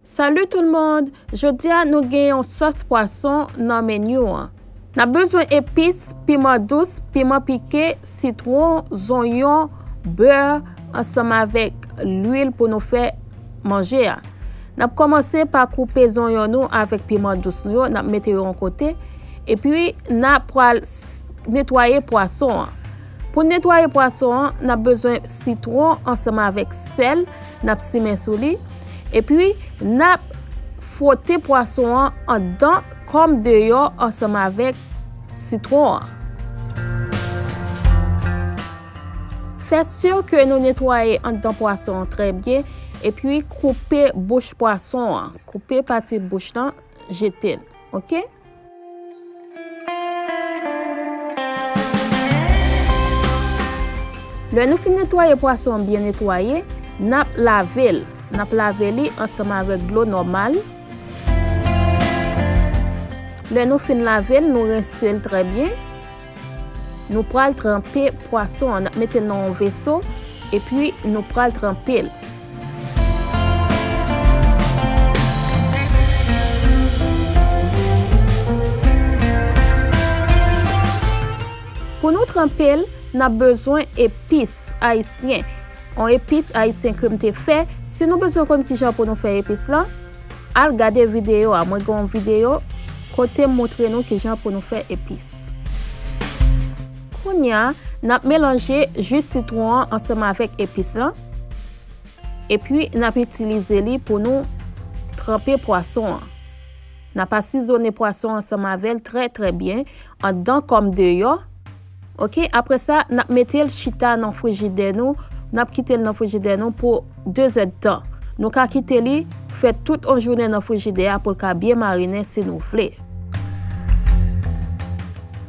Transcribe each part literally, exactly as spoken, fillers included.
Salut tout le monde! Jodi a nou gen yon sòs pwason nan meni an. N ap bezwen epis, piman dous, piman pike, sitwon, zonyon, bè, ansanm avèk lwil pou nou fè manje a. N ap kòmanse pa koupe zonyon nou avèk piman dous nou yo, n ap mete yo yon kote, epi n ap pral s-, netwaye pwason an. Pou netwaye pwason an, n ap bezwen sitwon ansanm avèk sèl, n ap simen sou li, epi n ap fwote pwason an anndan kòm deyò ansanm avèk sitwon an. Fè si ke nou netwaye anndan pwason an trè byen, epi koupe bouch pwason an. Koupe pati bouch lan, jete l. Oke? Lè nou fin netwaye pwason an byen netwaye, n ap lave l. N ap lave li ansanm avèk dlo nòmal. Lè nou fin lave l, nou rense l trè byen. Nou pral tranpe pwason an. N ap mete l nan yon veso, epi nou pral tranpe l. Pou nou tranpe l, n ap bezwen epis ayisyen. Yon epis ayisyen ke m te fè. Si nou bezwen konn kijan pou nou fè epis lan, al gade videyo a. Mwen gen yon videyo kote m montre nou kijan pou nou fè epis. Kounye a, n ap melanje ji sitwon an ansanm avèk epis lan. Epi, n ap itilize li pou nou tranpe pwason an. N ap asizone pwason ansanm avè l trè, trè byen, anndan kòm deyò. Oke, apre sa, n ap mete l chita nan frijidè nou, n ap kite l nan frijidè nou pou de zèdtan. Nou ka kite li fè tout yon jounen nan frijidè a pou l ka byen marinen si nou vle.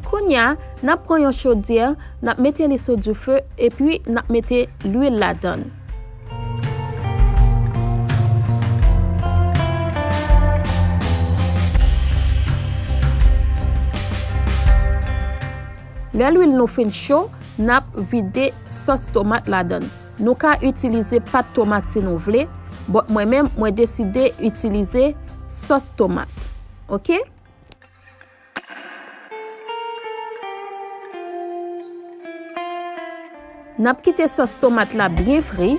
Kounye a, n ap pran yon chodyè, n ap mete li sou dife, epi n ap mete lwil ladan l. Lè lwil nou fin cho, n ap vide sòs tomat ladan l. Nou ka itilize pat tomat si nou vle, but mwen menm, mwen deside itilize sòs tomat. Oke? N ap kite sòs tomat la byen fri.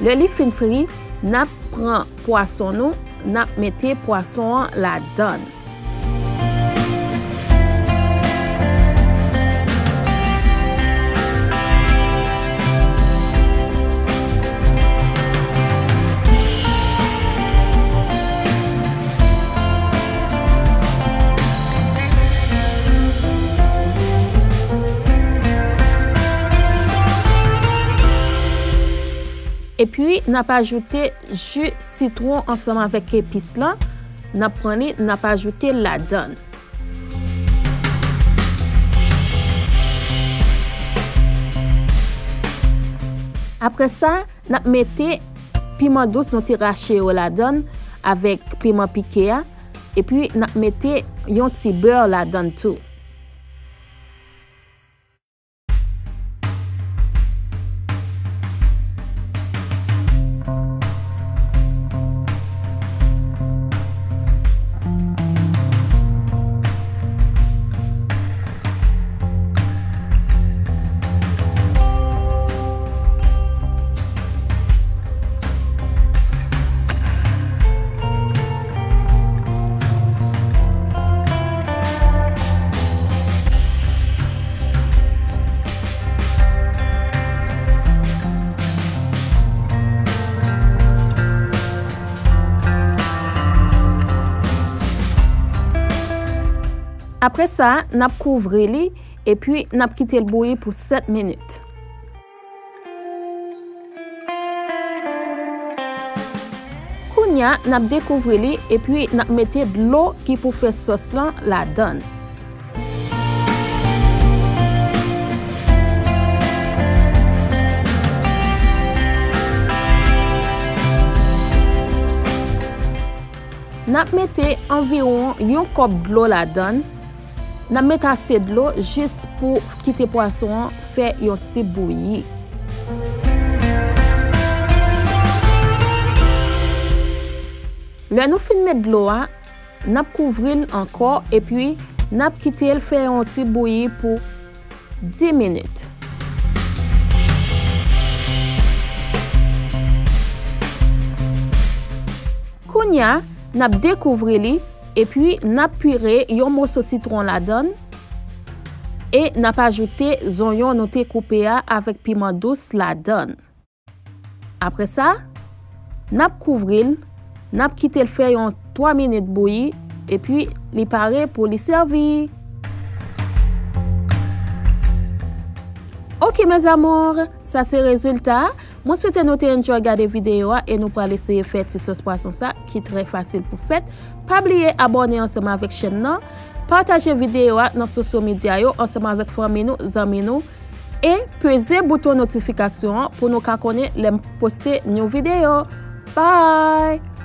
Lè li fin fri, n ap pran pwason nou, n ap mete pwason an ladan l. Epi, n ap ajoute ji sitwon ansanm avèk epis lan. N ap pran li, n ap ajoute l ladan l. Apre sa, n ap mete piman dous nou te rache yo ladan l avèk piman pike a. Epi, n ap mete yon ti bè ladan l tou. Apre sa, n ap kouvri li, epi n ap kite l bouyi pou sèt minit. Kounye a, n ap dekouvri li, epi n ap mete dlo ki pou fè sòs lan ladan l. N ap mete anviwon yon kòp dlo ladan l. N ap met ase dlo jis pou kite pwason an fè yon ti bouyi. Lè nou fin met dlo a, n ap kouvri l ankò epi n ap kite l fè yon ti bouyi pou dis minit. Kounye a, n ap dekouvri li epi n ap pire yon moso sitwon ladan l e n ap ajoute zonyon nou te koupe a avèk piman dous ladan l. Apre sa, n ap kouvri l, n ap kite l fè yon twa minit bouyi, epi li pare pou li sèvi. Ok mes amours, sa se rezilta a. Mwen swete nou te enjoy gade videyo a e nou pral eseye fè ti sòs pwason sa ki trè fasil pou fèt. Pa bliye abòne ansanm avèk chèn nan, pataje videyo a nan sosyo medya yo ansanm avèk fanmi nou, zanmi nou, e peze bouton notifikasyon an pou nou ka konnen lè m poste new videyo. Bye!